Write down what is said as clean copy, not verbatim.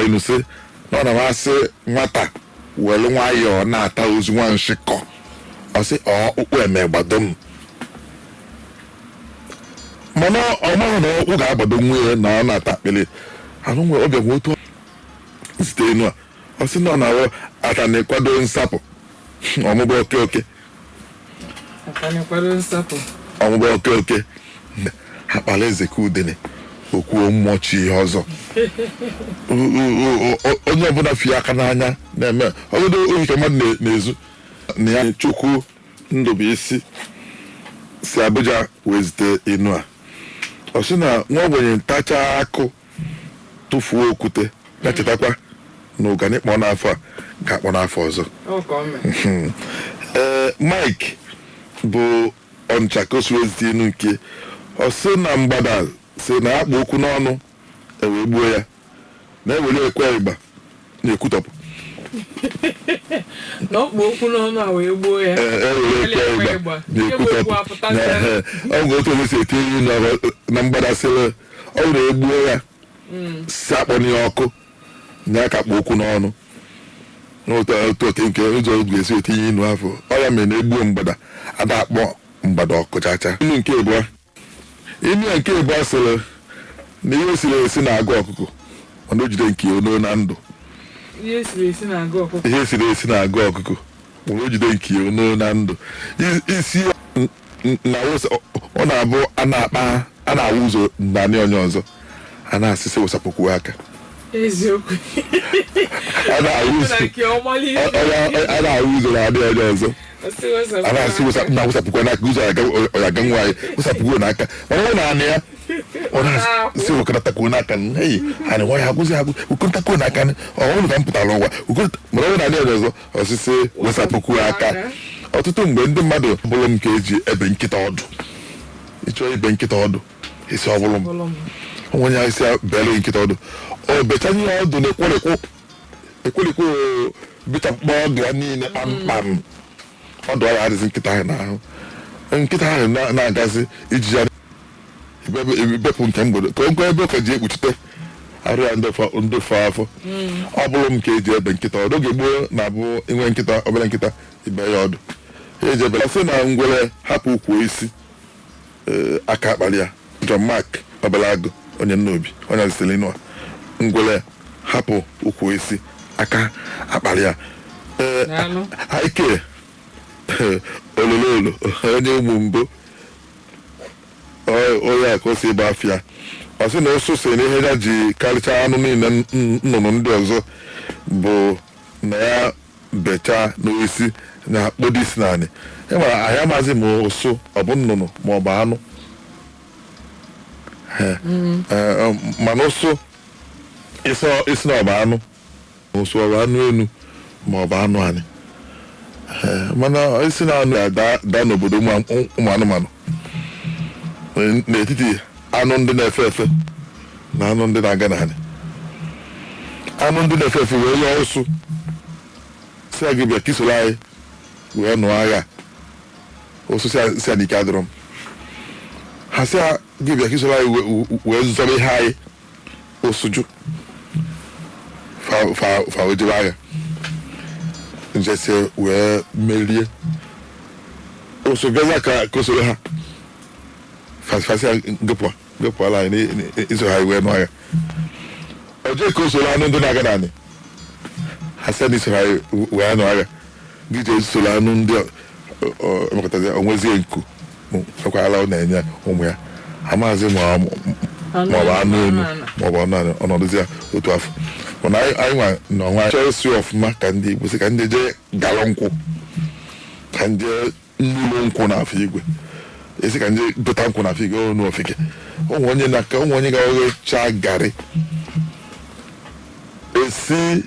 inu sị na ọ na-amasị nwata were nwayọọ na-ata ozu nwa nshịkọ. Ọ sị ọkpụkpụ eme gbado m, mana ọ maghị na ọkpụ ga-agbado nwa ya na ọ na-ata akpịrị anụ nwe oge nwe otu site enu a. Ọ sị na ọ na-awụ ata na-ekwado nsapụ ọmụgba oke oke. Akanyekwado nsapụ. Ọmụgba oke oke akpala eze ka udene okwuo mmụọ chi ihe ọzọ. Onye ọbụla fie aka n'anya na-eme ọgọdọ ohi ka mmadụ na-ezu na ya. Chukwu Ndụbụisi si Abuja wee zite inu a. Ọ sị na nwa ogbenye tachaa akụ tụfuo okwute, ya chetakwa na ụgani kpọ n'afọ a ga-akpọ n'afọ ọzọ. Ọ ka ọ mee. Ee, Mike bụ Ọnịcha ka o si wee zite inu nke. Ọ sị na mgbada si na akpa okwu n'ọnụ ewee gbuo ya na-ewere ekwe ịgba na-ekwutọpụ. Na ọkpụ okwu n'ọnụ a wee gbuo ya. Ee, ewere ekwe ịgba na-ekwutọpụ. Na ọ bụ otu onye si etinye inu na mgbada sịrị ọ bụrụ egbuo ya si akpọ ya ọkụ na ya ka kpụ okwu n'ọnụ. N'otu otu oke nke ụzọ ga-esi etinye inu afọ ọ ya mere na egbuo mgbada ada akpọ mgbada ọkụ chacha. Inu nke ịbụọ, inu ya nke ịbụọ sịrị na ihe siri esi na-agụ ọkụkọ, mana o jide nke ya na ndụ. Ihe siri esi na-agụ ọkụkọ. Ihe siri esi na-agụ ọkụkọ, mana o jide nke ya na ndụ. Isi na ọ na-abụ a na-akpa a na-awụ ụzọ naanị onye ọzọ a na-asịsị wụsapụkwu aka. Eziokwu. A na-awụ ụzọ Na nke ọmali. A na-awụ ụzọ naanị onye ọzọ a na-asị na wụsapụkwa n'aka ụzọ ọya nwa anyị wụsapụkwu n'aka, mana ọ na-anị ya ọ na-asị wekọtakwuo n'aka. Ei, anyị nwa ya agwụzi agwụ, wekọtakwuo n'aka ọ bụrụ ka m pụtara ụwa. Mana ọ na-anị onye ọzọ ọsịsị wụsapụkwuo aka. Ọtụtụ mgbe ndị mmadụ bụrụ m ka eji ebe nkịta ọdụ. Ịchọọ ibe nkịta ọdụ isi ọ bụrụ m onwe ya isi bere nkịta ọdụ, ọ bechanye ya ọdụ na ekwerekwu ekwerekwu bechapụkpọ ọdụ ya niile kpamkpam. Ọdụ ya adịghị nkịta ahụ n'ahụ. Nkịta ahụ na-agazi iji ya bepụ nke mgbede ka nkwa ebe ka ji ekpuchite arụ ya ndị fọ afọ. Ọ bụrụ m ka eji ebe nkịta ọdụ oge gboo na-abụ inwe nkịta, obere nkịta, ibe ya ọdụ eji ebe sị na ngwere hapụ ukwu isi aka akpali ya. John Mark Obeleagụ, onye nnobi, onye zitere ngwere hapụ ukwu isi aka akpali ya. Ike olololo onye ụmụ mbụ onye a ka o si ịgba afịa. Ọ sị na ụsụ si na ihe ya ji karịchaa anụ niile nnụnụ ndị ọzọ bụ na ya bechaa n'isi na akpọdo isi naanị e nwere. Anyị amaghịzi ma ụsụ ọ bụ nnụnụ ma ọ bụ anụ, mana ụsụ isi na ọ bụ anụ, ụsụ ọ bụ anụ elu ma ọ bụ anụ anyị, mana isi na anụ ga-ada n'obodo ụmụ anụmanụ n'etiti anụ ndị na-efe efe na anụ ndị na-aga n'anị. Anụ ndị na-efe efe wee yọọ ụsụ si a gị bịa ka isoro anyị wee nụọ agha. Ụsụ si a n'ike adịrọ m. Ha si a gị bịa ka isoro anyị wee zọrọ ihe anyị. Ụsụ jụ fa ojebe agha njesie wee merie. Ụsụ bịaza ka o soro ha fasị gụpụ gụpụala anyị iso ha wee nụọ agha. Ọjọọ ka o soro anụ ndị na-aga naanị ha sị na isoro anyị wee nụọ agha gị jee soro anụ ndị emekọtazi onwezie nku nwekwara ọ na-enye ụmụ ya. Amaghịzi ma ọ bụ anụ elu ma ọ bụ anụ ọnọdụzi ya otu afọ. Mana anyị nwa na ọnwa chọọ isi ọfụma ka ndị Igbo sị ka ndị jee galọ nkwụ, ka ndị mmiri nkwụ na afọ igwe esi, ka ndị gota nkwụ na afọ igwe onu ofike. Ụmụ onye na ụmụ onye ga-eghecha garị esi.